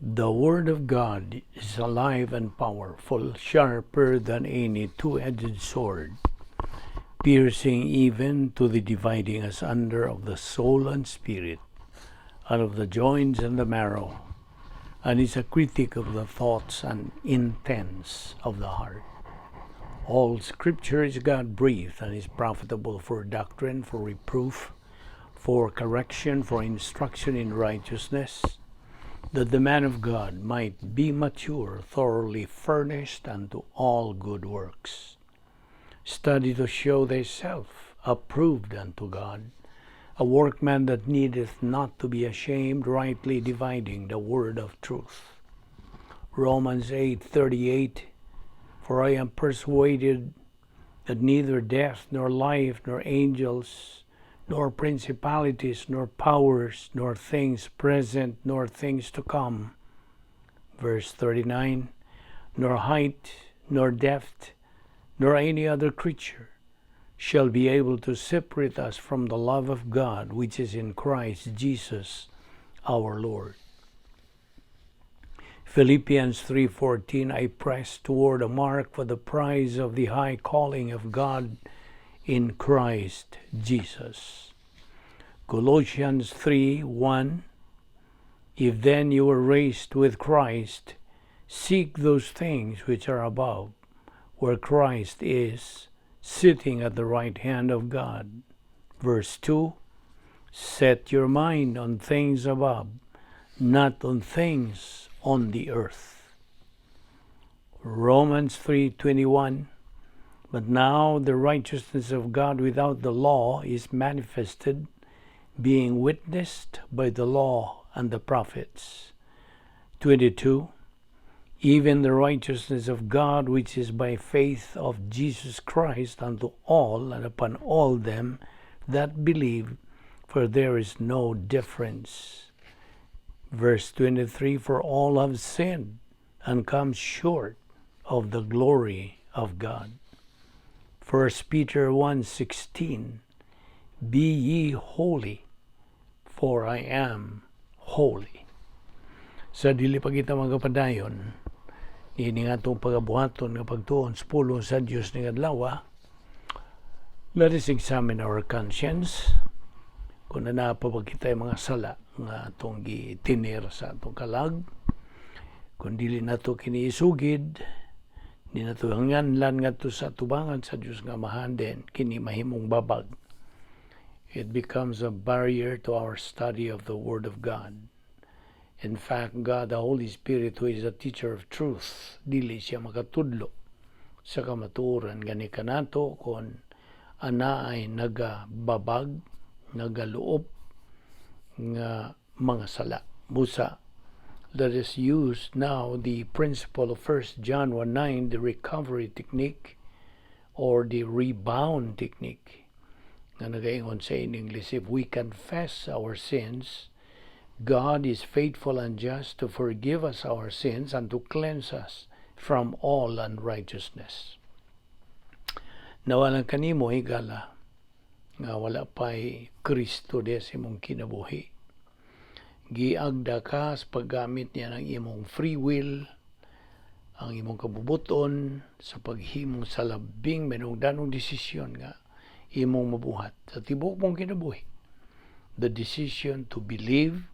The Word of God is alive and powerful, sharper than any two-edged sword, piercing even to the dividing asunder of the soul and spirit, and of the joints and the marrow, and is a critic of the thoughts and intents of the heart. All Scripture is God-breathed and is profitable for doctrine, for reproof, for correction, for instruction in righteousness, that the man of God might be mature, thoroughly furnished unto all good works. Study to show thyself approved unto God, a workman that needeth not to be ashamed, rightly dividing the word of truth. Romans 8:38. For I am persuaded that neither death, nor life, nor angels, nor principalities, nor powers, nor things present, nor things to come. Verse 39. Nor height, nor depth, nor any other creature shall be able to separate us from the love of God, which is in Christ Jesus our Lord. Philippians 3:14. I press toward a mark for the prize of the high calling of God in Christ Jesus. Colossians 3:1. If then you were raised with Christ, seek those things which are above, where Christ is, sitting at the right hand of God. Verse 2. Set your mind on things above, not on things on the earth. Romans 3:21. But now the righteousness of God without the law is manifested, being witnessed by the law and the prophets. 22. Even the righteousness of God, which is by faith of Jesus Christ unto all and upon all them that believe, for there is no difference. Verse 23. For all have sinned and come short of the glory of God. 1 Peter 1:16. Be ye holy, for I am holy. Sa dili pa kita magapadayon, niini nga atong pagabuhaton nga pagtuon sa pulong sa Dios ning adlaw, let us examine our conscience kung naa pa ba kita mga sala nga atong gitiner sa atong kalag. Kung dili nato kini isugid, di nato hanganlan ngadto sa tubangan sa Dios nga Amahan, then kini mahimong babag. It becomes a barrier to our study of the Word of God. In fact, God, the Holy Spirit, who is a teacher of truth, dili siya makatudlo sa kamatuoran gani kanato kung anaay nagababag, nagaluop nga mga sala. Busa, let us use now the principle of 1 John 1:9, the recovery technique or the rebound technique, nga nagaingon sa in English, if we confess our sins, God is faithful and just to forgive us our sins and to cleanse us from all unrighteousness. Nawalan kanimo, higala, nga wala pa'y Kristo diha sa imong kinabuhi. Giagda ka sa paggamit niya ng imong free will, ang imong kabubuton sa paghimo sa labing manungdanong desisyon nga imong mabuhat sa tibuok mong kinabuhi. The decision to believe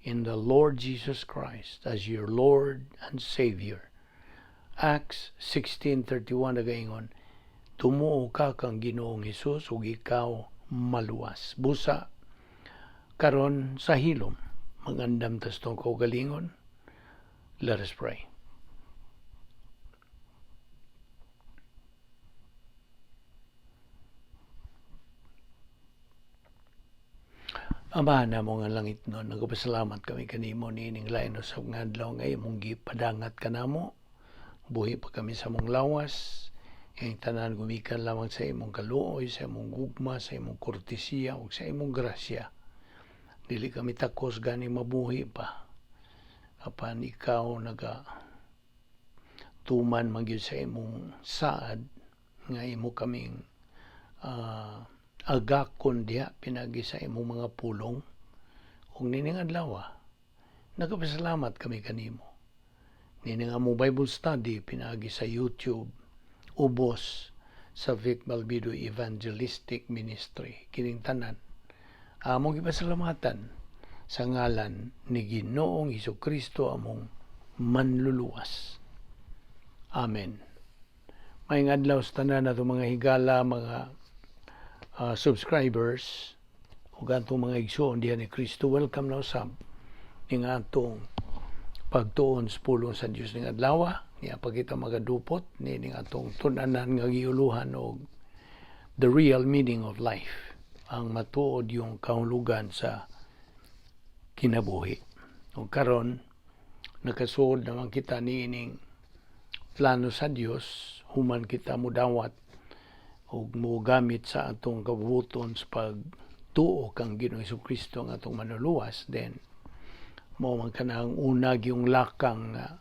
in the Lord Jesus Christ as your Lord and Savior. Acts 16:31 nagaingon, tumuo ka kang Ginoong Hesus ug ikaw maluwas. Busa karon sa hilom, mangandam tas tong kaugalingon. Let us pray. Ama namo nga langit no, nagpasalamat kami kanimo niining lain usab nga adlaw nga imong gipadangat kanamo. Buhi pa kami sa mong lawas. Ang tanan gumikan lamang sa imong kaluoy, sa imong gugma, sa imong kortesiya ug sa imong grasya. Dili kami takos gani mabuhi pa. Apan ikaw naga tuman man gyud sa imong saad nga imo kaming agakon diha pinagi sa imong mga pulong. Ug nining adlaw, Nagapasalamat kami kanimo. Niini nga among Bible study pinaagi sa YouTube ubos sa Vic Balbido Evangelistic Ministry. Kining tanan among gipasalamatan sa ngalan ni Ginoong Kristo, among manluluwas. Amen. Maayong adlaw sa tanan nato, mga higala, mga subscribers ug atong mga igsoon diha ni Kristo. Welcome na usab ning atong pagtuon sa pulong sa Dios ning adlaw. Niya pa kita magadupot ni ning atong tun-anan nga giuluhan og the real meaning of life, ang matuod yung kahulugan sa kinabuhi. Ug karon nakasuod naman kita niining plano sa Dios human kita mudawat ug mogamit sa atong kabubuton sa pagtuo kang Ginoong Kristo ang atong manluluwas. Then mao man kanang una yung lakang nga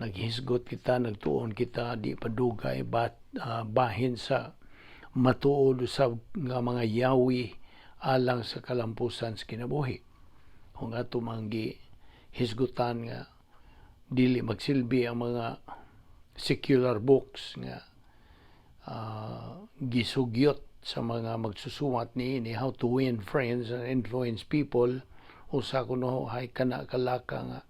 naghisgot kita, nagtuon kita di pa dugay bat bahin sa matuod usab nga mga yawi alang sa kalampusan sa kinabuhi. Kung ato mang hisgutan nga dili magsilbi ang mga secular books nga gisugyot sa mga magsusuwat niini, how to win friends and influence people, usa kuno hay kana kalaka nga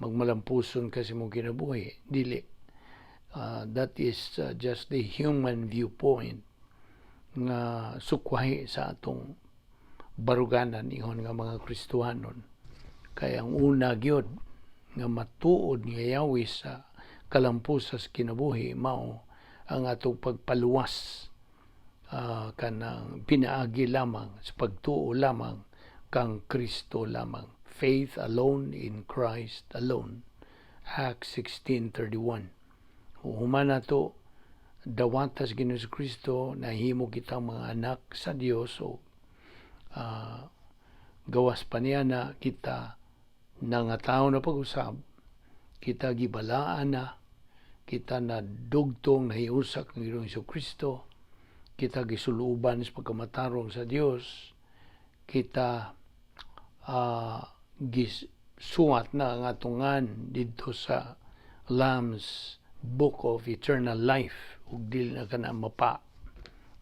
magmalampuson kasi mong kinabuhi. Dili, that is just the human viewpoint nga sukwahi sa atong baruganan ingon nga mga Kristohanon, kay ang una gyud nga matuod nga yawi sa kalampusan sa kinabuhi mao ang atong pagpaluwas kanang pinaagi lamang sa pagtuo lamang kang Kristo lamang. Faith alone in Christ alone. Acts 16:31. Human nato dawata sa Ginoong Kristo, nahimo kitang mga anak sa Dios o gawas pa niya na kita nga tao na pag-usab, kita gibalaan na, kita na dugtong nahiusak ng Ginoong Kristo, kita gisuluban sa pagkamatarong sa Dios, kita gisuwat na ang atungan didto sa Lamb's Book of Eternal Life ug dili na kana mapa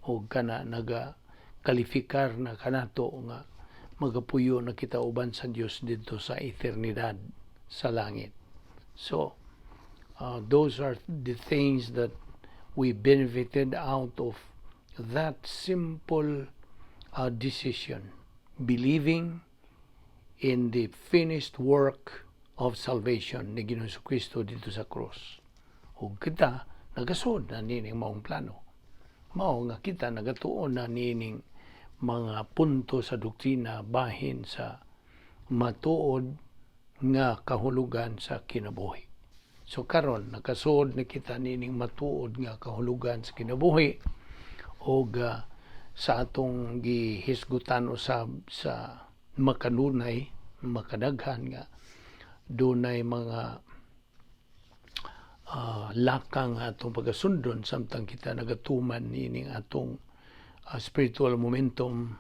ug kana naga kalifikar na kanato nga magapuyo na kita uban sa Dios didto sa eternidad sa langit. So, those are the things that we benefited out of that simple decision, believing in the finished work of salvation ni Ginoong Kristo didto sa cross. Ug kita nagasud na nining maong plano. Mao nga kita nagatuon na nining mga punto sa doktrina bahin sa matuod nga kahulugan sa kinabuhi. So karon nakasuod na kita nining matuod nga kahulugan sa kinabuhi og sa atong gihisgutan usab sa makanunay, makadaghan nga dunay mga lakang atong pagasundon samtang kita nagatuman nining atong spiritual momentum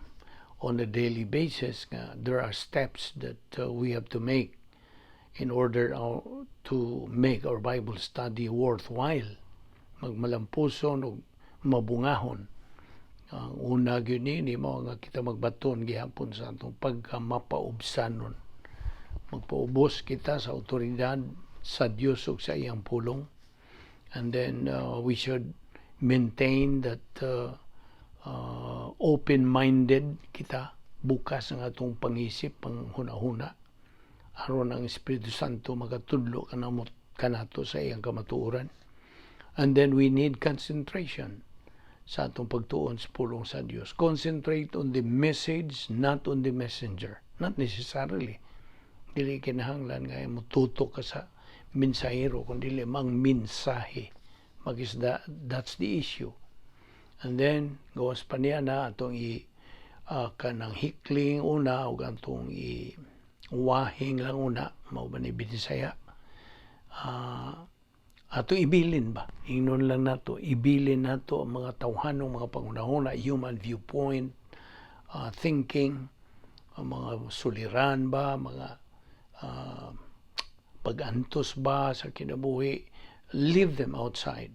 on a daily basis, nga there are steps that we have to make in order to make our Bible study worthwhile, magmalampuson ug mabungahon. Ang una gyud niini mao nga kita magbaton gihapon sa atong pagkamapaubsanon. Magpaubos kita sa awtoridad sa Dios ug sa iyang pulong. And then we should maintain that open-minded kita, bukas ang atong pangisip, panghuna-huna, aron ang Espiritu Santo makatudlo kanamo kanato sa iyang kamatuoran. And then we need concentration sa atong pagtuon sa pulong sa Dios. Concentrate on the message, not on the messenger. Not necessarily. Dili kinahanglan nga motutok ka sa mensahero, kun dili mang mensahe. Magisda, that's the issue. And then, gawas pa niya na atong i kanang hikling una ug atong i wahing lang una, mao ba ni Binisaya, ato ibilin ba, ingnon lang nato, ibilin nato ang mga tawhanong mga panghunahuna, human viewpoint, thinking, ang mga suliran ba, mga Pag-antos ba sa kinabuhi, leave them outside.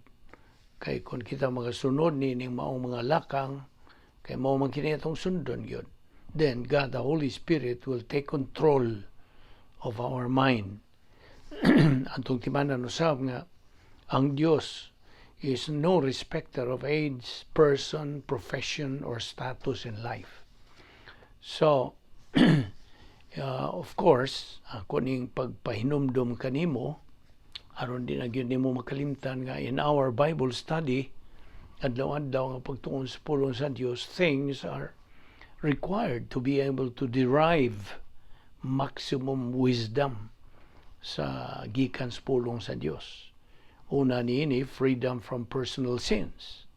Kay kung kita magasunod ni ning maong mga lakang, kay mao man kini atong sundon gyud. Then God the Holy Spirit will take control of our mind. Atong timanan usab nga ang Dios is no respecter of age, person, profession, or status in life. So, of course, ako ning pagpahinumdum kanimo, aron di na gyud nimo makalimtan nga in our Bible study, adlaw-adlaw nga pagtuon sa pulong sa Dios, things are required to be able to derive maximum wisdom sa gikan sa pulong sa Dios. Una niini, freedom from personal sins.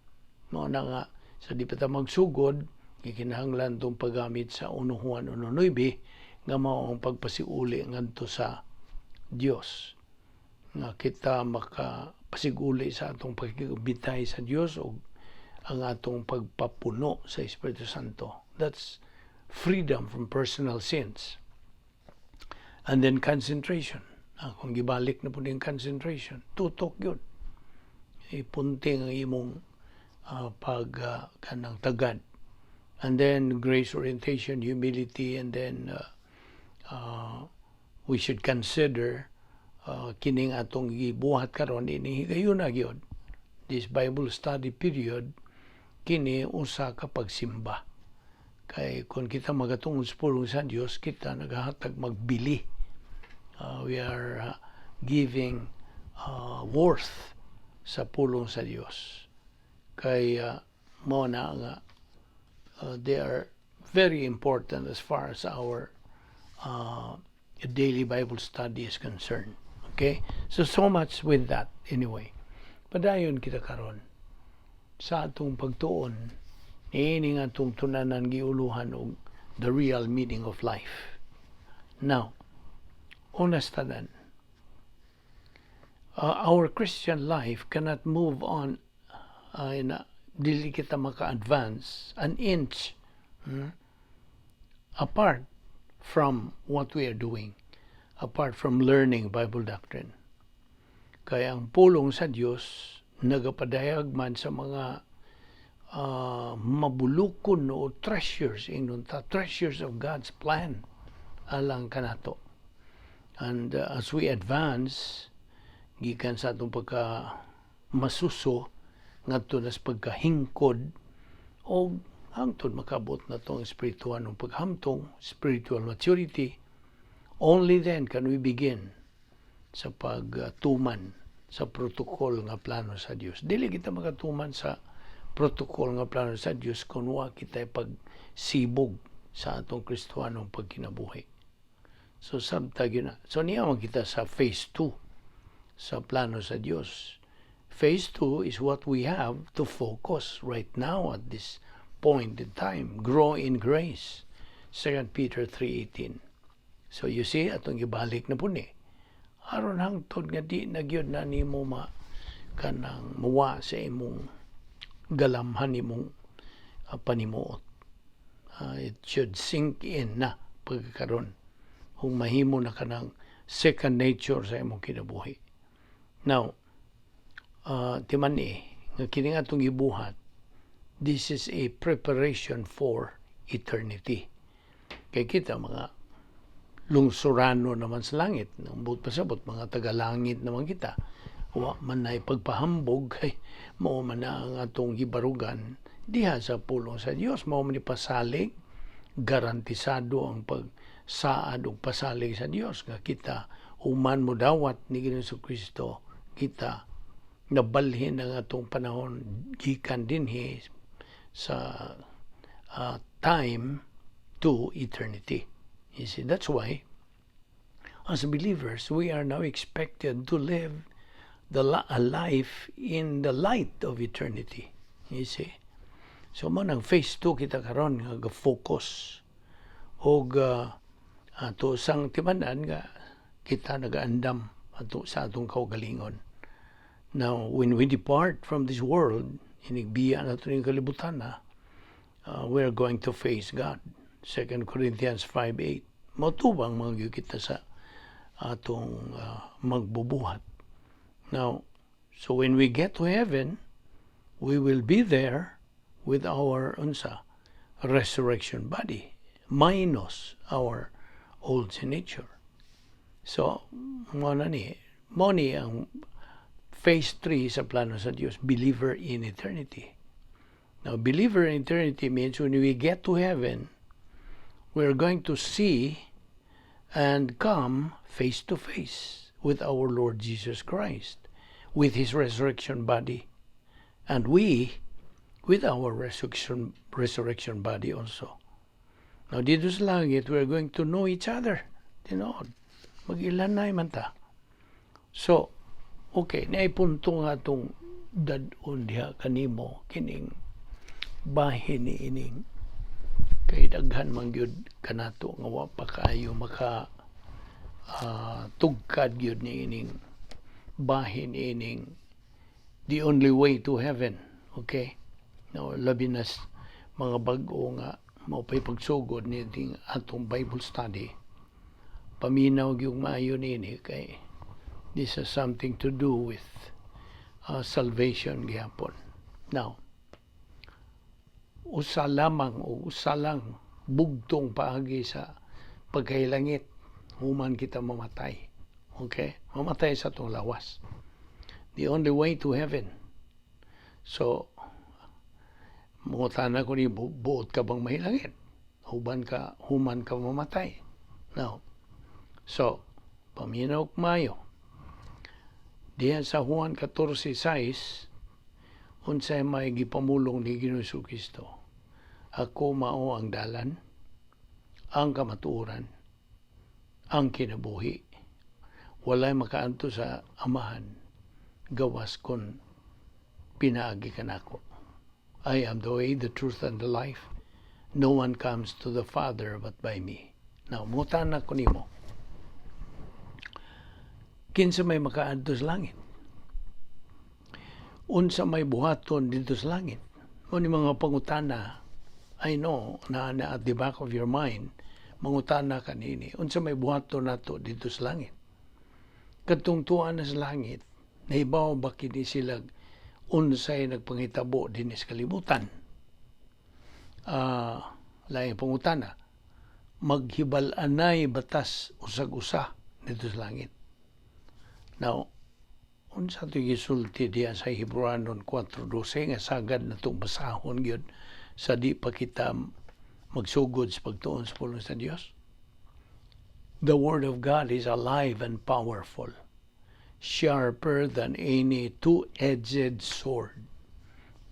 Mao na nga sa di pa ta magsugod, gikinahanglan tong paggamit sa 1 Juan 1:9 nga mao ang pagpasiguli ngadto sa Dios. Nga kita makapasiguli sa atong pagkikabitay sa Dios o ang atong pagpapuno sa Espiritu Santo. That's freedom from personal sins. And then concentration. Akong gibalik na pud yung concentration. Tutok gyud. Ipunting ang imong pag kanang tagad. And then grace orientation, humility, and then we should consider kining atong gibuhat karon ini higayuna gyud. This Bible study period kini usa ka pagsimba. Kay kung kita magatungod sa pulong sa Dios, kita nagahatag magbili. We are giving worth sa pulong sa Dios. Kay mao na nga they are very important as far as our daily Bible study is concerned. Okay? So, so much with that anyway. Padayon kita karon sa atong pagtuon niini nga atong tun-anan giuluhan og the real meaning of life. Now, una sa tanan, our Christian life cannot move on na dili kita maka-advance an inch apart from what we are doing, apart from learning Bible doctrine. Kaya ang pulong sa Dios nagapadayag man sa mga mabulukon o treasures, ingnon ta, treasures of God's plan alang kanato. And as we advance gikan sa atong pagka masuso ngadto na sa pagkahingkod o hangtod makabot na tong espiritual ng paghamtong, spiritual maturity, only then can we begin sa pagtuman sa protocol nga plano sa Dios. Dili kita makatuman sa protocol nga plano sa Dios kung wa kita pagsibog sa atong Kristohanong pagkinabuhi. So sabta gyud na. So niya man kita sa phase 2 sa plano sa Dios. Phase 2 is what we have to focus right now at this point in time. Grow in grace. 2 Peter 3:18. So you see, atong ibalik na pud ni. Aron hangtod nga di na gyud na nimo ma kanang muwa sa imong galamhan imong panimuot. It should sink in na pagkakaron kung mahimo na kanang second nature sa imong kinabuhi. Now, timan eh, nga kini nga atong gibuhat, this is a preparation for eternity. Kay kita mga lungsurano naman sa langit. Ang buot pasabot, mga taga-langit naman kita. Wa man na pagpahambog kay mao man na ang atong gibarugan diha sa pulong sa Dios. Mao man ni pasalig, garantisado ang pagsaad og pasalig sa Dios nga kita human mo dawat ni Ginoong Kristo, kita nabalhin ang atong panahon gikan dinhi sa time to eternity. You see, that's why as believers we are now expected to live a life in the light of eternity. You see? So mao nang phase 2 kita karon nga ga-focus og ato sang timan-an nga kita nagaandam ato sa atong kaugalingon. Now, when we depart from this world, inigbiya nato ning kalibutan na, we are going to face God. 2 Corinthians 5:8. Motubang mga gyud kita sa atong magbubuhat. Now, so when we get to heaven, we will be there with our, unsa, resurrection body minus our old nature. So, mo ni ang phase 3 sa plano sa Dios, believer in eternity. Now, believer in eternity means when we get to heaven, we're going to see and come face to face with our Lord Jesus Christ, with his resurrection body. And we, with our resurrection body also. Now, didto sa langit, we're going to know each other. Tinuod. Mag-ilanay man ta. So, okay, naay punto nga atong dad-on diha kanimo kining bahin ni ining kay daghan man gyud kanato nga wa pa kaayo maka tugkad gyud ni ining bahin ining the only way to heaven, okay? Now, labi na mga bag-o nga mao pay pagsugod ni atong Bible study, paminaw gyud maayo nini kay this has something to do with salvation gihapon. Now, usa lamang o usa lang bugtong paagi sa pagkahilangit human kita mamatay. Okay? Mamatay sa atong lawas. The only way to heaven. So, mangutana ko ni, buot ka bang mahilangit human ka mamatay? Now, so, paminaw mayo. Diyan sa Juan 14:6, unsay may gipamulong ni Ginoong Kristo? "Ako mao ang dalan, ang kamatuoran, ang kinabuhi. Walay makaadto sa Amahan gawas kon pinaagi kanako." "I am the way, the truth, and the life. No one comes to the Father but by me." Now, mangutana ko nimo. Kinsa may makaadto sa langit? Unsa may buhaton didto sa langit? Mao ni mga pangutana, I know na at the back of your mind, mangutana kanini, unsa may buhaton nato didto sa langit? Kadtong tuwa na sa langit, nahibaw ba kini sila unsay nagpanghitabo dinhi sa kalibutan? Laing pangutana, maghibal-anay ba tas usag usa didto sa langit? Now, unsa to gisulti diya sa Hebrewanon 4:12 nga sagad na itong basahon gyud sa di pa kita magsugod sa pagtuon sa pulong sa Dios? "The word of God is alive and powerful, sharper than any two-edged sword,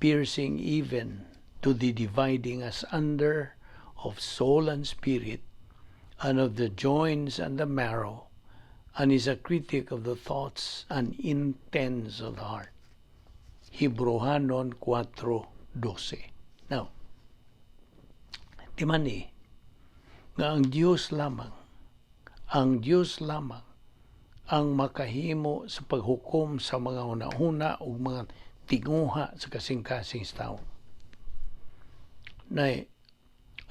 piercing even to the dividing asunder of soul and spirit, and of the joints and the marrow, and is a critic of the thoughts and intents of the heart." Hebrewanon 4:12. Now, di man ni nga ang Dios lamang ang makahimo sa paghukom sa mga hunahuna ug mga tinguha sa kasing-kasing sa tao. Nay,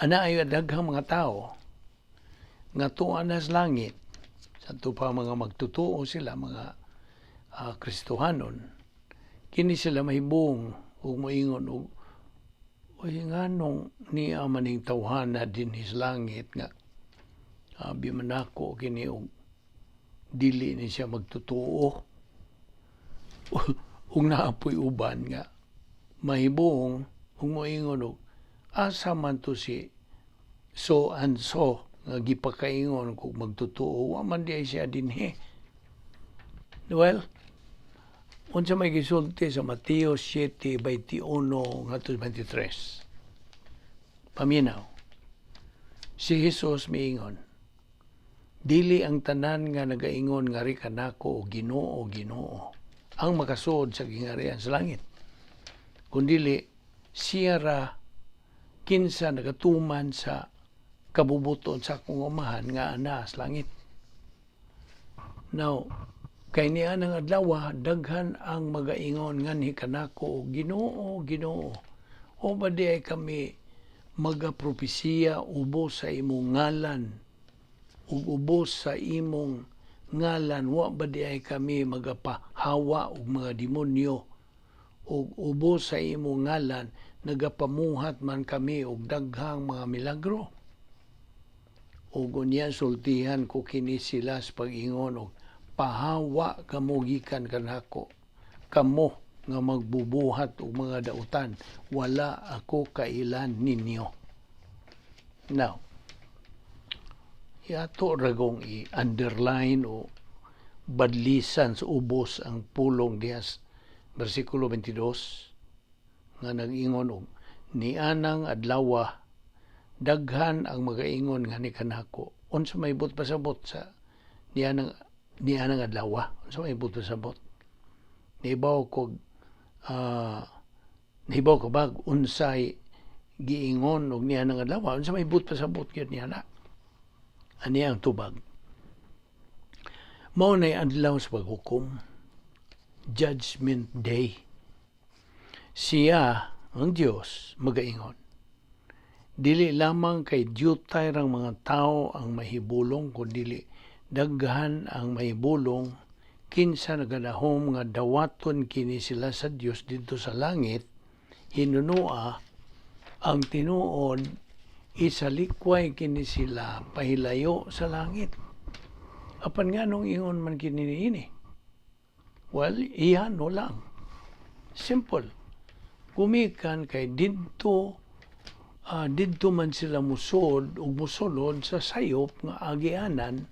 ana ay daghang mga tao nga tuwa na sa langit, sa pa mga magtutuo sila, mga Kristohanon, kini sila mahibong ug moingon og, "Uy, nganong niya maning tawhana dinhi sa langit nga abi man nako kini og dili ni siya magtutuo?" Ug naa poy uban nga mahibong ug moingon og, "Asa man to si so and so nga gipakaingon kog magtutuo? Wa man diay siya dinhi?" Well, unsa may gisulti sa Mateo 7:21 ngadto 23? Paminaw. Si Jesus miingon, "Dili ang tanan nga nagaingon ngari kanako, 'Ginoo, Ginoo,' ang makasuod sa gingharian sa langit. Kundili siya ra kinsa nagatuman sa kabubuton sa akong Amahan nga ana sa langit." Now, kay niya ng adlaw, daghan ang magaingon nganhi kanako, 'Ginoo, Ginoo, o ba di ay kami magapropesiya ubos sa imong ngalan ug ubos sa imong ngalan wa ba diay kami magapahawa og mga demonyo, ug ubos sa imong ngalan nagapamuhat man kami og daghang mga milagro?" Ug unya sultihan ko kini sila sa pag-ingon og, "Pahawa kamo gikan kanako, kamo nga magbubuhat og mga dautan, wala ako kailan ninyo." Now, ato ra gong i-underline o badlisan sa ubos ang pulong diha sa versikulo 22 nga nag-ingon og, "Nianang adlawa, daghan ang magaingon ngani kanako." Unsa may buot pasabot sa nianang adlaw? Unsa may buot pasabot? Nahibaw ko ba unsay giingon og nianang adlaw? Unsa may buot pasabot gyud niya na? Ani ang tubag: mao nay adlaw sa paghukom, Judgment Day. Siya, ang Dios, magaingon. Dili lamang kay diyutay rang mga tao ang mahibulong, kundi daghan ang mahibulong kinsa nagadahom nga dawaton kini sila sa Dios didto sa langit. Hinunua, ang tinuod, isalikway kini sila pahilayo sa langit. Apan nganong ingon man kini niini? Well, iyan no lang. Simple. Gumikan kay didto man sila musod ug musulod sa sayop nga agianan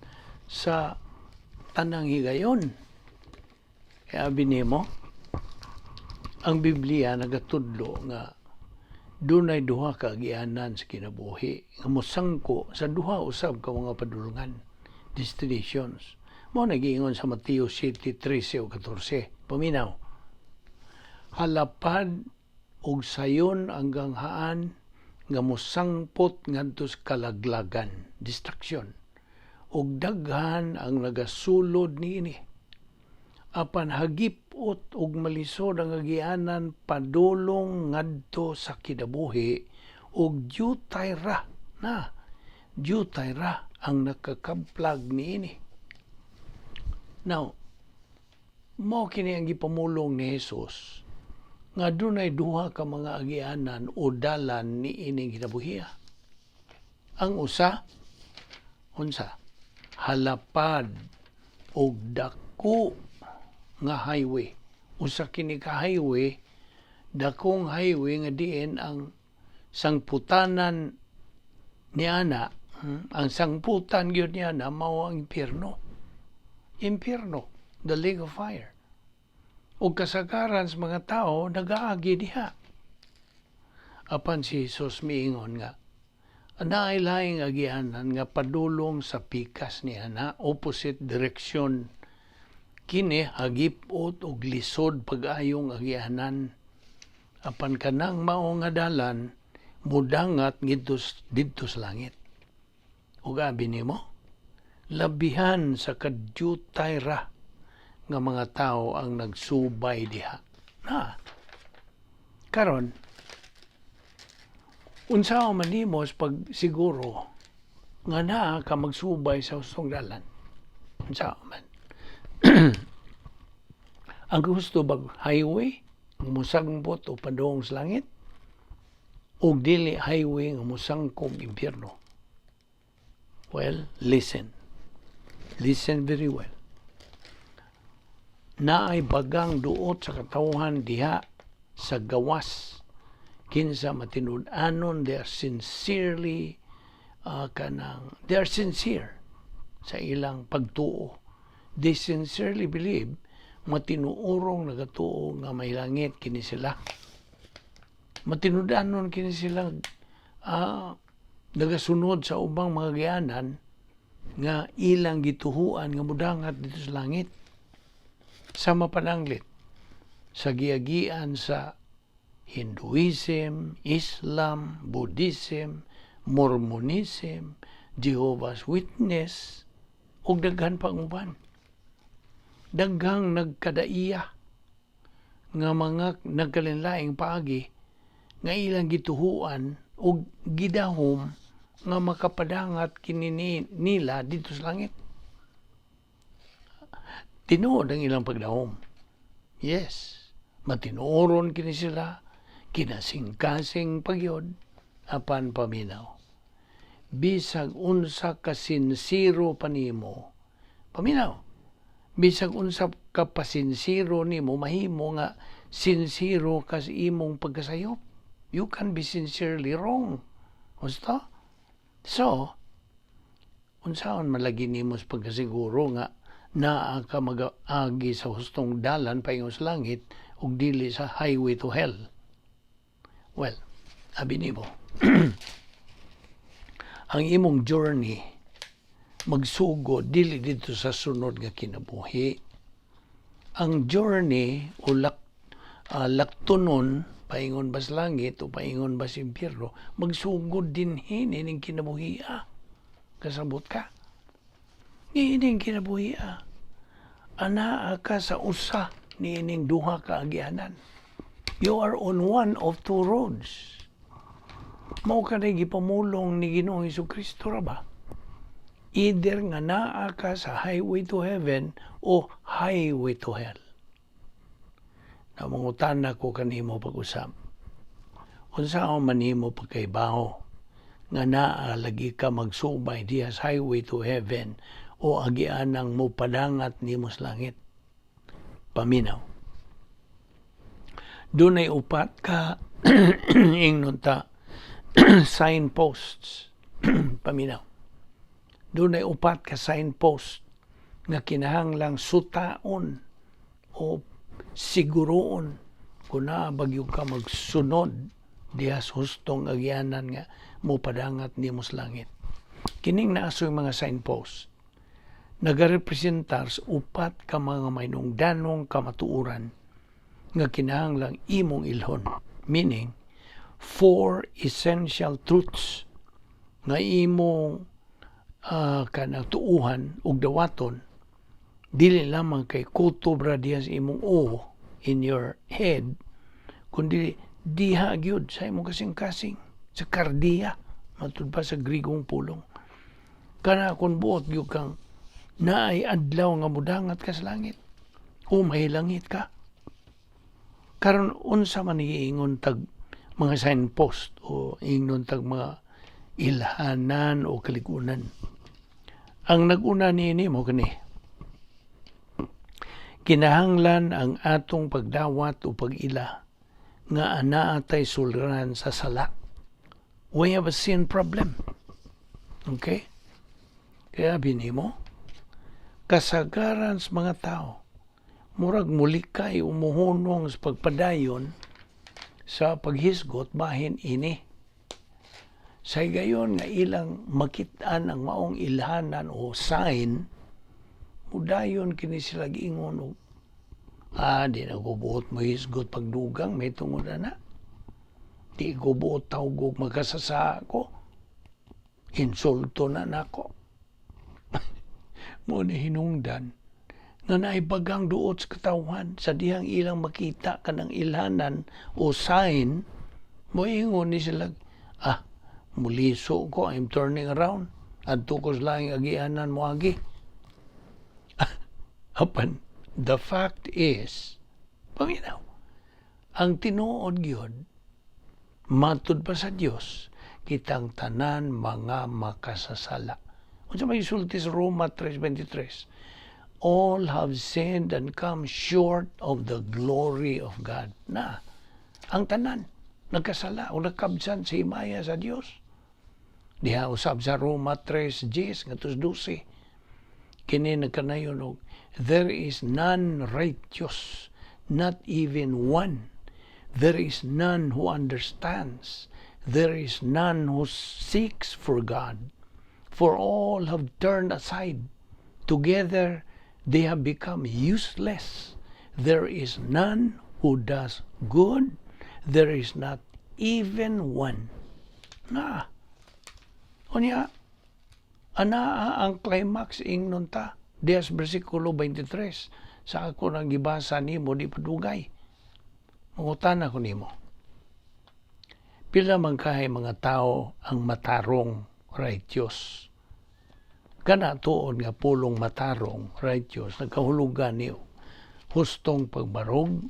sa tanang higayon. Kaya abi nimo, ang Biblia nagatudlo nga dunay duha ka agianan sa kinabuhi nga mosangko sa duha usab ka mga padulungan, destinations. Mao nagiingon sa Mateo 7:13 ug 14. Paminaw. "Halapad ug sayon ang ganghaan nga mosangpot ngadto sa kalaglagan," destruction, "ug daghan ang nagasulod niini. Apan hagipot ug malisod ang agianan padulong ngadto sa kinabuhi, ug diyutay ra na, diyutay ra ang nakakabplag niini." Now, mao kini ang gipamulong ni Jesus nga dunay duha ka mga agianan o dalan ni ining kinabuhiya. Ang usa, unsa? Halapad og dako nga highway. Usa kini ka highway, dakong highway nga diin ang sangputanan ni ana, ang sangputan gyud niya na mao ang impyerno. Impyerno, the lake of fire. Ug kasagaran sa mga tao nagaagi diha. Apan si Jesus miingon nga naay laing agianan nga padulong sa pikas ni ana, opposite direction. Kini hagipot og lisod pag-ayong agianan. Apan kanang mao nga dalan mudangat didto sa langit. Ug abi nimo, labihan sa kadyutay ra nga mga tao ang nagsubay diha. Na. Karon, unsa man nimo sa pagsiguro nga naa ka magsubay sa hustong dalan? Unsa man? Ang gusto bag highway nga mosangpot o padung sa langit ug dili highway nga mosangkog impyerno? Well, listen. Listen very well. Naay bagang duot sa katawhan diha sa gawas kinsa matinud-anon, they are sincerely kanang they are sincere sa ilang pagtuo. They sincerely believe, matinuorong nagatuo nga may langit kini sila. Matinud-anon kini sila nagasunod sa ubang mga gianan nga ilang gituhuan nga mudangat didto sa langit, sa mapananglit sa giagian sa Hinduism, Islam, Buddhism, Mormonism, Jehovah's Witness, ug daghan pang uban. Daghang nagkadaiya nga mga nagkalainlaing paagi nga ilang gituhuan ug gidahom nga makapadangat kini nila didto sa langit. Tinuod ang ilang pagdahom. Yes, matinuoron kini sila, kinasingkasing pa gyod, apan paminaw. Bisag unsa ka sinsiro pa nimo, paminaw. Bisag unsa ka pasinsiro nimo, mahimo nga sinsiro ka sa imong pagkasayop. You can be sincerely wrong. Gusto? So, unsaon man lagi nimo sa pagkasiguro nga naa ka mag-agi sa hustong dalan paingon sa langit ug dili sa highway to hell? Well, abi nimo, ang imong journey magsugod dili dito sa sunod nga kinabuhi. Ang journey o laktonon paingon ba sa langit o paingon ba sa impyerno, magsugod dinhi ning kinabuhi. Kasabot ka? Niining kinabuhi. Anaa ka sa usa niining duha ka agianan. You are on one of two roads. Mao kanay gipamulong ni Ginoong Kristo ra ba? Either nga naa ka sa highway to heaven o highway to hell. Na mangutana ko kanimo pag-usab. Unsa man nimo pagkaibaw nga naa lagi ka magsubay diha sa highway to heaven o agianang mo padangat nimo sa langit? Paminaw. Dunay upat ka, ingnon ta, signposts. Paminaw. Dunay upat ka signpost nga kinahanglang sutaon o siguroon kung naa ba gyud ka magsunod diha sa hustong agyanan nga mopadangat nimo sa langit. Kining naasoy mga signpost nagarepresentar sa upat ka mga mainungdanong kamatuoran nga kinahanglang imong ilhon. Meaning, four essential truths nga imong kanang tuuhan ug dawaton, dili lamang kay kutob ra diha sa imong o in your head, kundi diha gyud sa imong kasing-kasing, sa kardiya, matud pa sa Grigong pulong. Kana kung buot gyud kang naay adlaw nga mudangat ka sa langit o mahilangit ka. Karon, unsa man iingon tag mga signpost o ingnon tag mga ilhanan o kaligunan? Ang nag-una niini mo kani: Kinahanglan ang atong pagdawat o pag-ila nga anaa tay suliran sa sala. We have a sin problem. Okay? Kaya binimo, kasagaran sa mga tao, murag mulikay o muhunong sa pagpadayon sa paghisgot bahin ini. Sa higayon nga ilang makitaan ang maong ilhanan o sign, mudayon kini sila giingon og "Ah, di na ko buot mo hisgot pagdugang may tungod na. Di ko buot tawgog magkasasa ko. Insulto na nako." Mo ni hinungdan nga naibagang duot sa katawhan sa dihang ilang makita kanang ilhanan o sign, moingon ni sila, "Ah, muliso ko, I'm turning around. Adto ko sa laing agianan moagi." Apan, the fact is, paminaw, ang tinuod gyud, matud pa sa Dios, kitang tanan mga makasasala. Unsa may sulti sa Roma 3:23? All have sinned and come short of the glory of God. Na, ang tanan nagkasala o nagkabsan sa himaya sa Dios. Diha usab sa Roma 3:10 ngadto 12. Kini nagkanayon og "There is none righteous, not even one. There is none who understands. There is none who seeks for God. For all have turned aside. Together they have become useless. There is none who does good. There is not even one." Na. Unya, anaa ang climax, ingnon ta diya sa versikulo 23 sa ako nang gibasa nimo di padugay. Mangutana ko nimo. Pila man kahay mga tao ang matarong, righteous? Kana tuod nga pulong matarong, righteous, nagkahulugan niyo hustong pagbarog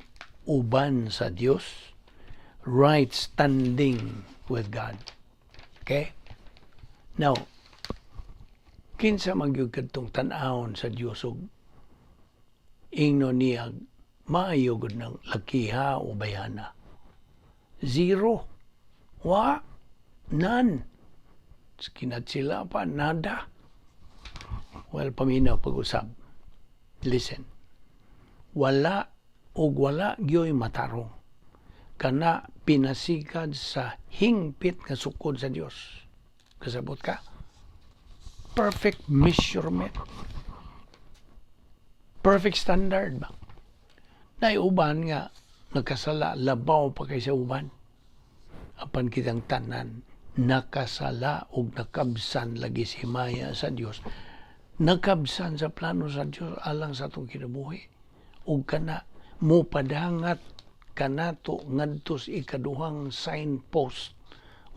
uban sa Dios, right standing with God. Okay? Now, kinsa man gyud kadtong tan-awon sa Dios ug ingnon niya, "Maayo gud ng lakiha o bayana"? Zero. Wa. None. Kinatsila pa, nada. Well, paminaw pag-usab. Listen. Wala og wala gyoy matarong. Kana pinasikad sa hingpit nga sukod sa Dios. Kasabot ka? Perfect measurement. Perfect standard ba? Nay uban nga nagkasala labaw pa kaysa uban. Apan kitang tanan nakasala og nakabsan lagi si himaya sa Dios. Nakabsan sa plano sa Dios alang sa atong kinabuhi. Ug kana mo padangat kanato ngadto sa ikaduhang signpost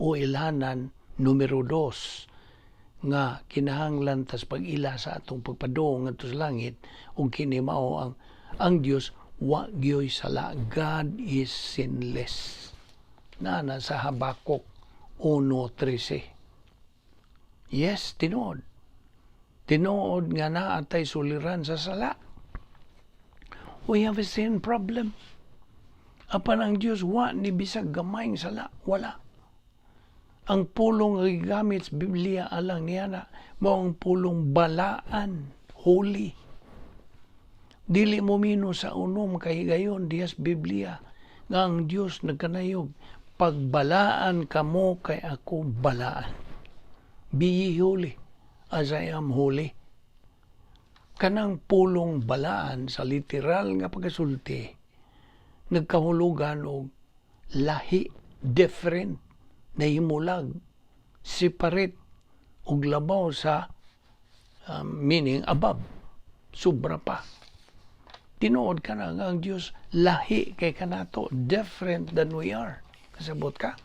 o ilhanan numero 2 nga kinahanglan tas pag-ila sa atong pagpadung ngadto sa langit, ug kini mao ang Dios wa gyoy sala. God is sinless. Na sa Habakuk 1:13. Yes, tinuod. Tinuod nga naa tay suliran sa sala. We have a sin problem. Apan ang Dios wa ni bisag gamayng sala, wala. Ang pulong nga gigamit sa Biblia alang niya mao ang pulong balaan, holy. Dili mo mino sa unom kahigayon diha sa Biblia nga ang Dios nagkanayog, "Pagbalaan kamo kay ako balaan. Be ye holy as I am holy." Kanang pulong balaan sa literal nga pagkasulti nagkahulugan og lahi, different, nahimulag, separate, ug labaw sa meaning above, sobra pa. Tinuod ka na nga ang Diyos lahi kay kanato, different than we are. Kasabot ka?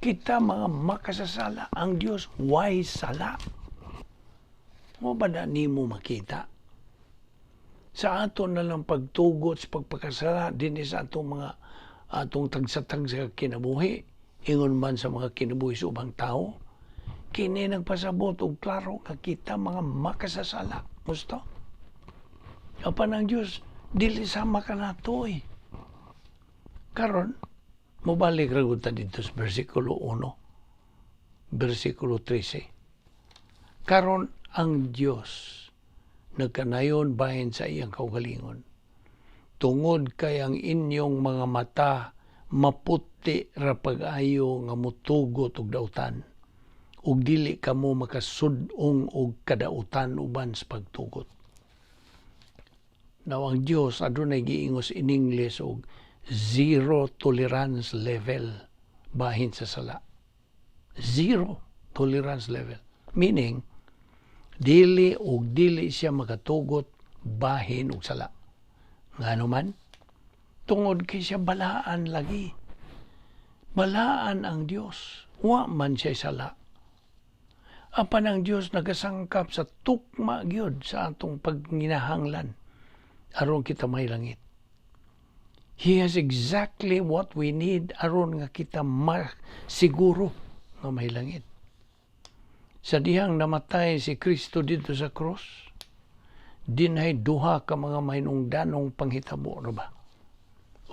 Kita mga makasasala, ang Diyos way sala. Mo ba na nimo makita? Sa ato na lang pagtugot sa pagpakasala dinhi sa atong mga atong tagsa-tagsa kinabuhi, ingon man sa mga kinabuhi sa ubang tao, kini nagpasabot og klaro nga kita mga makasasala. Gusto? Apan ang Diyos, dili sama kanato eh. Karon, mobalik ra gud ta dito sa versikulo 1, versikulo 13. Karon ang Dios nagkanayon bahin sa iyang kaugalingon, "Tungod kay ang inyong mga mata maputi ra pag-ayo nga mutugot og dautan ug dili kamo makasud-ong og kadautan uban sa pagtugot." Now, ang Dios adunay giingos in English og zero tolerance level bahin sa sala. Zero tolerance level. Meaning, dili og dili siya makatugot bahin og sala. Ngano man? Tungod kay siya balaan lagi. Balaan ang Dios. Wa man siya sala. Apan ang Dios nagasangkap sa tukma gyud sa atong pagginahanglan aron kita may langit. He has exactly what we need aron nga kita masiguro nga may langit. Sa dihang namatay si Kristo dito sa cross, dinhay duha ka mga mahinungdanong panghitabo, no ba?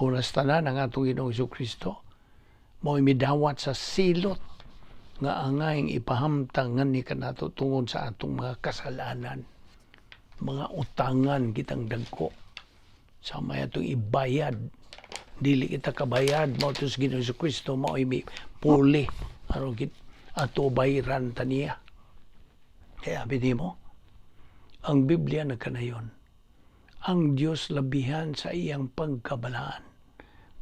Una sa tanan, ang atong Ginoong Kristo mao midawat sa silot nga angayng ipahamtang ngani kanato tungod sa atong mga kasalanan, mga utangan kitang dagko sa may atong ibayad. Dili kita kabayad, mao to sa Ginoong Kristo mao puli aron kit ato bayaran ta niya. Kaya abi mo, ang Biblia nagkanayon, ang Dios labihan sa iyang pagkabalaan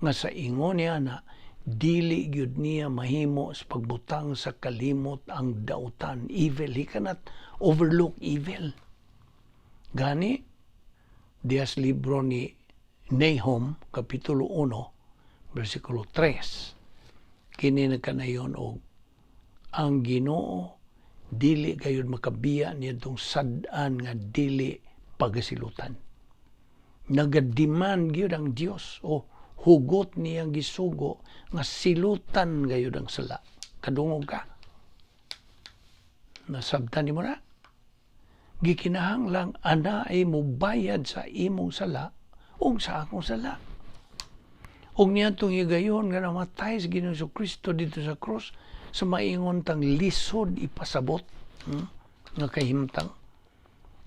nga sa ingon niya na dili gyud niya mahimo sa pagbutang sa kalimot ang dautan, evil. He cannot overlook evil. Gani diha sa libro ni Nahum, kapitulo 1, versikulo 3, kini nagkanayon og ang Ginoo Dili gayud makabiya niadtong sad-an nga dili pagasilutan. Nagademand gyud ang Dios o hugot niyang gisugo nga silutan gayud ang sala. Kadungog ka? Nasabtan nimo na? Gikinahanglang ana ay mubayad sa imong sala ug sa akong sala. Ug niadtong higayon nga namatay sa Ginoong Kristo didto sa cross, sa maingon tang lisod ipasabot, nga kahimtang.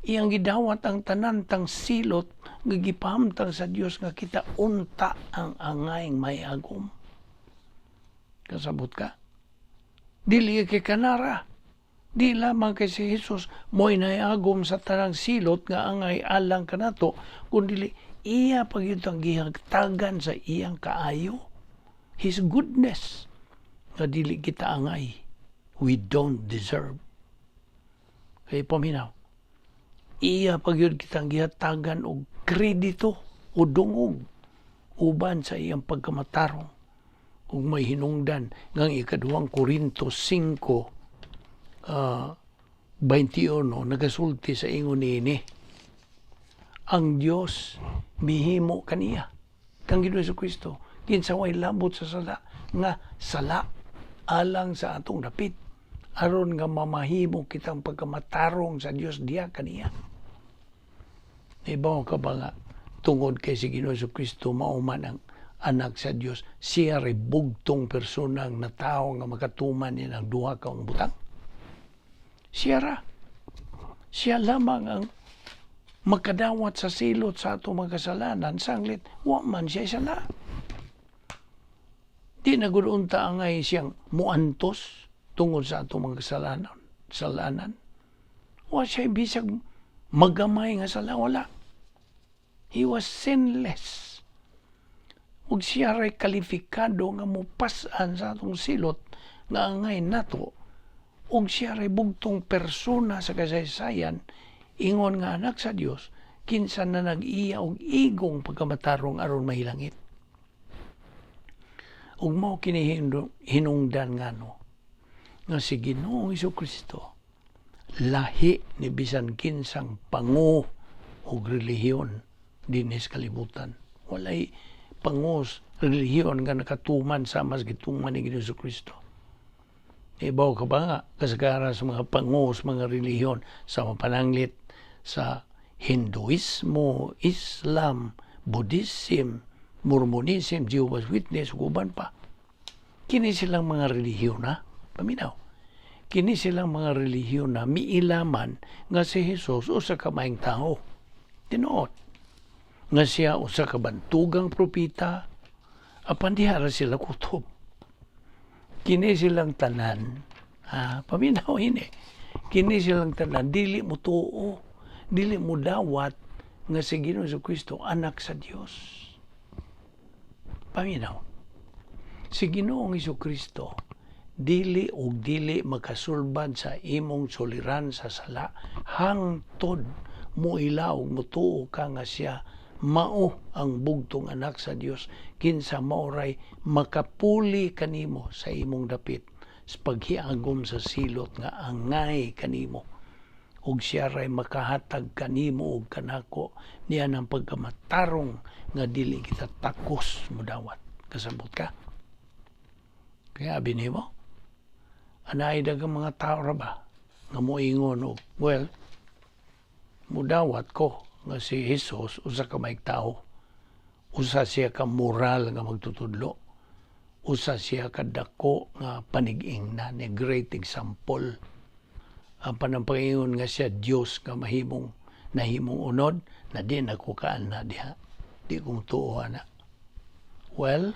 Iyang gidawat ang tanan tang silot nga gipahamtang sa Dios nga kita unta ang angayng may agom. Kasabot ka? Dili kay kanara. Di lamang kay si Jesus mo'y naiagom sa tanang silot nga angay alang kanato, kundi iya pa gyud ang gihatagan sa iyang kaayo. His goodness nga dili kita angay. We don't deserve. Kay paminaw, iya pa gyud kitang gihatagan og kredito o dungog uban sa iyang pagkamatarong. Ug may hinungdan ngang Ikaduhang Korinto 5 21 nagasulti sa ingon niini. Ang Dios mihimo kaniya kang Ginoong Kristo, kinsa way labot sa sala, nga sala alang sa atong dapit, aron nga mamahimo kitang pagkamatarong sa Dios diha kaniya. Ibaw ka ba nga tungod kay si Ginoong Kristo mao man ang anak sa Dios, siya ray bugtong persona nga natawo nga makatuman ni ang duha ka nga butang? Siya ra. Siya lamang ang makadawat sa silot sa atong mga kasalanan, sanglit wa man siya sala. Di na gud unta angay siyang muantos tungod sa atong mga kasalanan. Kasalanan. Wa siya bisag magamay nga sala, wala. He was sinless. Ug siya ray kalifikado nga mupas-an sa atong silot nga angay nato. Ug siya ray bugtong persona sa kasaysayan, ingon nga anak sa Dios, kinsa na nag-iya og igong pagkamatarong aron mahilangit. Ug mao kini hinungdan ngano nga si Ginoong Kristo lahi ni bisan kinsang pango og relihiyon dinhi sa kalibutan. Walay pangos relihiyon nga nakatuman sa mas gituman ni Ginoong Kristo. Ibaw ka ba nga kasagaran sa mga pangos mga relihiyon sa mapananglit sa Hinduismo, Islam, Buddhism, Mormonism, Jehovah's Witness, ug uban pa? Kini silang mga relihiyon na, paminaw. Kini silang mga relihiyon na miilaman nga si Jesus usa ka maayong tao. Tinuod. Nga siya usa ka bantugang propeta, apan diha ra sila kutob. Kini silang tanan, ha, paminaw ini. Kini silang tanan dili mo tuo, dili mo dawat nga si Ginoong Kristo anak sa Dios. Paminaw. Si Ginoong Kristo dili og dili makasulbad sa imong suliran sa sala hangtod muila og mutuo ka nga siya mao ang bugtong anak sa Dios, kinsa maoray makapuli kanimo sa imong dapit sa paghiagom sa silot nga angay kanimo, ug siya ray makahatag kanimo ug kanako niya ng pagkamatarong nga dili kita takos modawat. Kasabot ka? Kaya abi nimo, anay daghang mga tao ra ba nga moingon og, "Well, mudawat ko nga si Jesus usa ka maayong tao. Usa siya ka moral nga magtutudlo. Usa siya ka dako nga panig-ingna, ni great example. Ang panampaingon nga siya Dios nga mahimong nahimong unod na di nako kaan na diha. Di kong tuo ana." Well,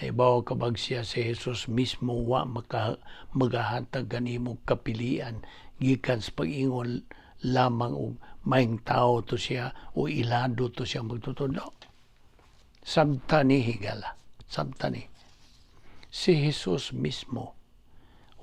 naibaw ka bag siya si Jesus mismo wa maka magahatag kanimo kapilian gikan sa pag-ingon lamang og maayong tao to siya o ilado to siya magtutudlo? Sabta ni, higala. Sabta ni. Si Jesus mismo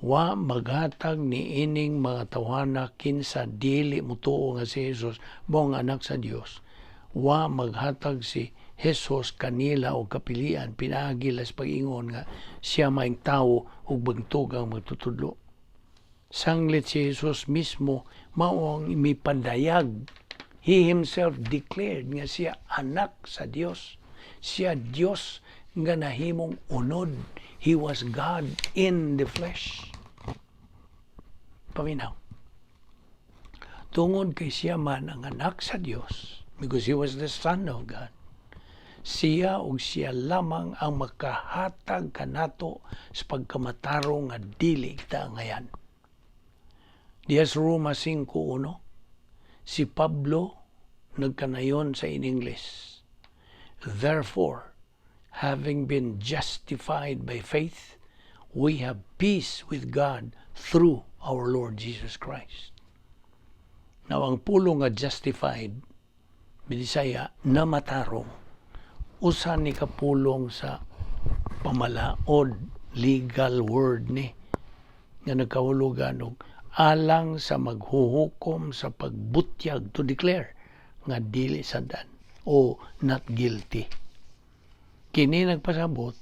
wa maghatag ni ining mga tawhana kinsa dili mutuo nga si Jesus mao ang anak sa Dios. Wa maghatag si Jesus kanila og kapilian pinaagi sa pag-ingon nga siya maayong tawo ug bantog ang magtutudlo. Sanglit si Jesus mismo mao ang mipadayag. He himself declared nga siya anak sa Dios. Siya Dios nga nahimong unod. He was God in the flesh. Paminaw. Tungod kay siya man ang anak sa Dios, because he was the Son of God, siya ug siya lamang ang makahatag kanato sa pagkamatarong nga dili kita angayan. Diya sa Roma 5.1, si Pablo nagkanayon sa in English, "Therefore, having been justified by faith, we have peace with God through our Lord Jesus Christ." Now, ang pulong nga "justified", Binisaya, namatarong, usa ni kapulong sa pamalaod, legal word ni, nga nagkahulugan og alang sa maghuhukom sa pagbutyag, to declare nga dili sadan o not guilty. Kini nagpasabot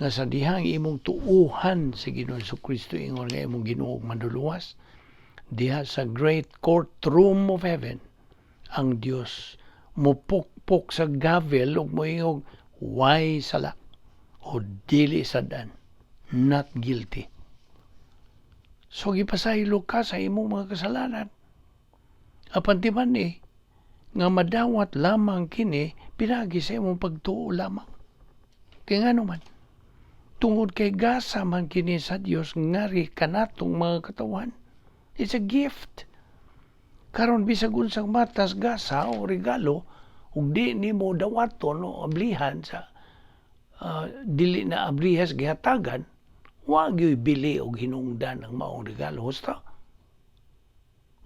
nga sa dihang imong tuuhan sa Ginoo Kristo ingon nga imong Ginoo ug Manluluwas, diha sa great courtroom of heaven, ang Dios mupukpok sa gavel ug moingog way sala o dili sadan, not guilty. So gipasaylo ka sa imong mga kasalanan. Apan ti man ni nga madawat lamang kini pinagi sa imong pagtuo lamang. Kay ngano man? Tungod kay gasa man kini sa Dios ngari kanatong mga katawan. It's a gift. Karon, bisag unsang matas gasa o regalo, ug di nimo dawaton o ablihan sa dili na ablihas gihatagan, wa gyud bili og hinungdan ang maong regalo, husto?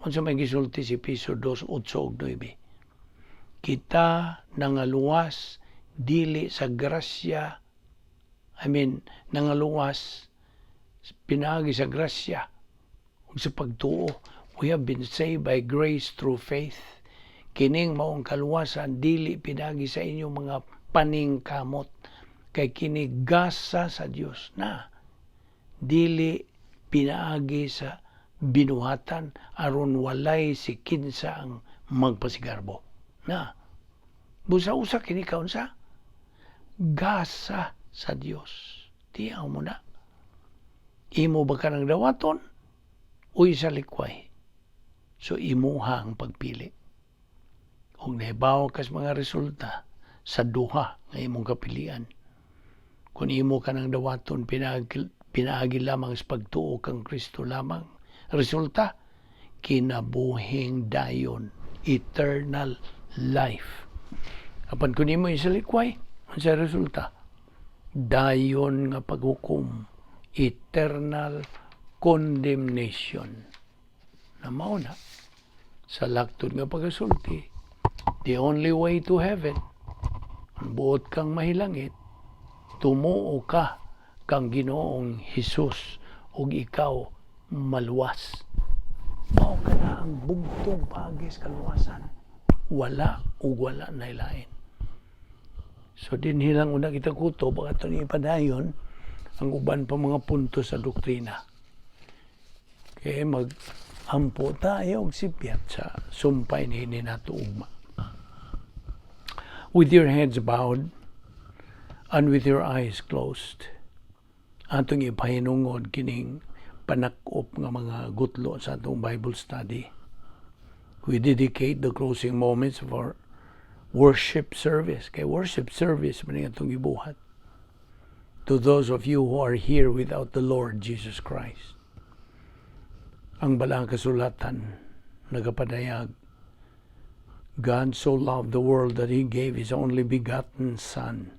Unsa may gisulti si Efeso 2:8 ug 9? Kita nangaluwas dili sa grasya, I mean, nangaluwas pinaagi sa grasya ug sa pagtuo. We have been saved by grace through faith. Kining maong kaluwasan dili pinaagi sa inyong mga paningkamot, kay kini gasa sa Dios na dili pinaagi sa binuhatan, aron walay si kinsa ang magpasigarbo na. Busa usa kini kaunsa gasa sa Dios. Tiyaw mo na, imo ba ka ng dawaton o sa likway? So imuha ang pagpili ug nahibaw kas mga resulta sa duha nga imong kapilian. Kung imo ka ng dawaton pinaagi lamang sa pagtuo kang Kristo lamang, resulta, kinabuhing dayon, eternal life. Apan kung imo isalikway, unsa resulta? Dayon nga paghukom, eternal condemnation. Na mao na sa laktod nga pagasulti, the only way to heaven, kung buot kang mahilangit, tumuo ka kang Ginoong Hesus ug ikaw maluwas. Mao ka na ang bugtong paagi sa kaluwasan. Wala ug wala na ilain. So dinhi lang una kita kutob, baka ito ipadayon ang uban pa mga punto sa doktrina. Kaya mag ampo tayo og sipyat sa sumpay ni nato ugma. With your heads bowed and with your eyes closed, atong ipahinungod kining panakop nga mga gutlo sa atong Bible study. We dedicate the closing moments of our worship service. Kay worship service man atong gibuhat. To those of you who are here without the Lord Jesus Christ. Ang Balaang Kasulatan nagapadayag, God so loved the world that He gave His only begotten Son,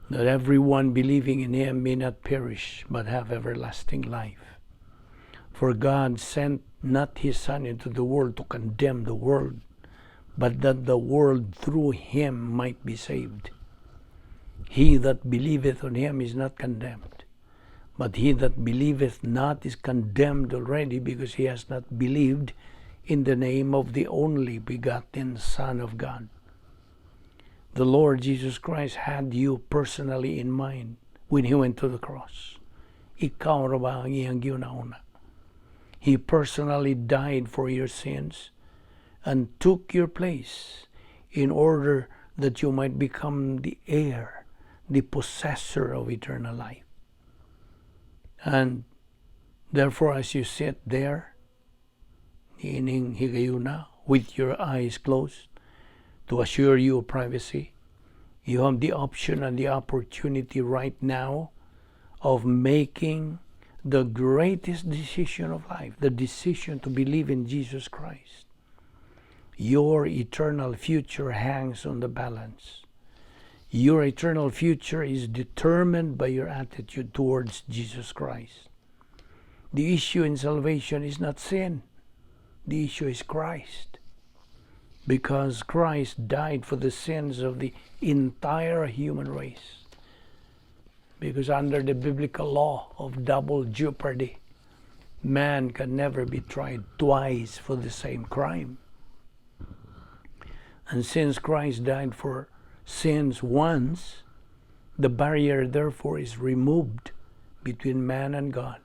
that everyone believing in Him may not perish, but have everlasting life. For God sent not His Son into the world to condemn the world, but that the world through Him might be saved. He that believeth on Him is not condemned, but he that believeth not is condemned already, because he has not believed in the name of the only begotten Son of God. The Lord Jesus Christ had you personally in mind when He went to the cross. Ikaw ra ba ang iyang giuna-una? He personally died for your sins and took your place in order that you might become the heir, the possessor of eternal life. And therefore, as you sit there, niining higayuna, with your eyes closed, to assure you of privacy, you have the option and the opportunity right now of making the greatest decision of life, the decision to believe in Jesus Christ. Your eternal future hangs on the balance. Your eternal future is determined by your attitude towards Jesus Christ. The issue in salvation is not sin. The issue is Christ. Because Christ died for the sins of the entire human race. Because under the biblical law of double jeopardy, man can never be tried twice for the same crime. And since Christ died for sins once, the barrier therefore is removed between man and God.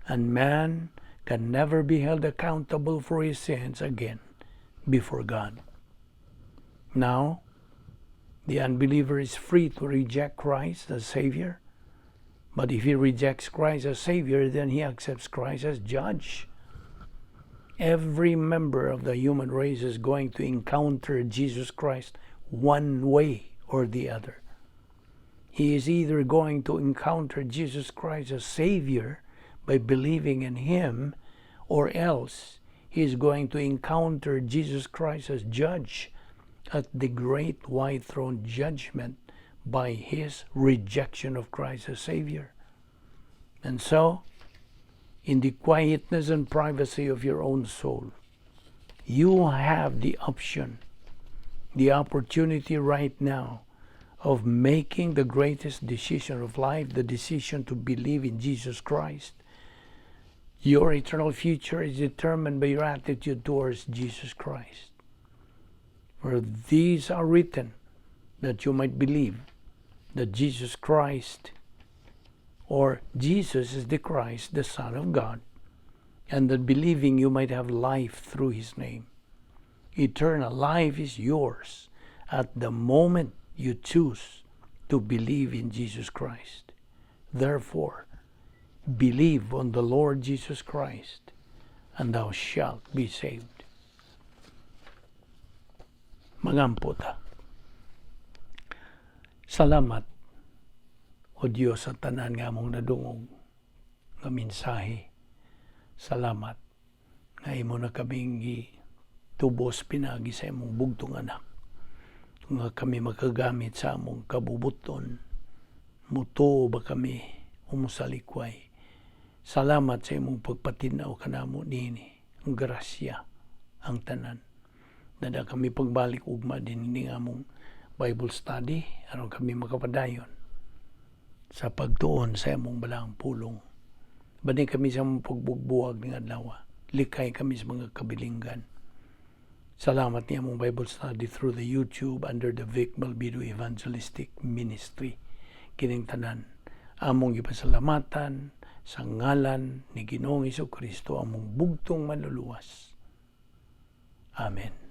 And man can never be held accountable for his sins again before God. Now, the unbeliever is free to reject Christ as Savior. But if he rejects Christ as Savior, then he accepts Christ as Judge. Every member of the human race is going to encounter Jesus Christ one way or the other. He is either going to encounter Jesus Christ as Savior by believing in Him, or else he is going to encounter Jesus Christ as Judge at the great white throne judgment by his rejection of Christ as Savior. And so, in the quietness and privacy of your own soul, you have the option, the opportunity right now of making the greatest decision of life, the decision to believe in Jesus Christ. Your eternal future is determined by your attitude towards Jesus Christ. For these are written that you might believe that Jesus Christ, or Jesus is the Christ, the Son of God, and that believing you might have life through his name. Eternal life is yours at the moment you choose to believe in Jesus Christ. Therefore, believe on the Lord Jesus Christ, and thou shalt be saved. Mangampo ta. Salamat, O Diyos, sa tanan nga among nadungog nga mensahe. Salamat nga imo na kaming tubos pinagi sa imong bugtong anak nga kami makagamit sa among kabubuton. Mutuo ba kami o mosalikway. Salamat sa imong pagpatinaw kanamo niini. Ang grasya ang tanan. Dada kami pagbalik ugma din ini among Bible study aron kami makapadayon sa pagtuon sa imong balaang pulong. Bani kami sa among pagbugbuwag ning adlaw. Likay kami sa mga kabilinggan. Salamat ni among Bible study through the YouTube under the Vic Balbido Evangelistic Ministry. Kining tanan among gipasalamatan sa ngalan ni Ginoong Kristo, among bugtong Manluluwas. Amen.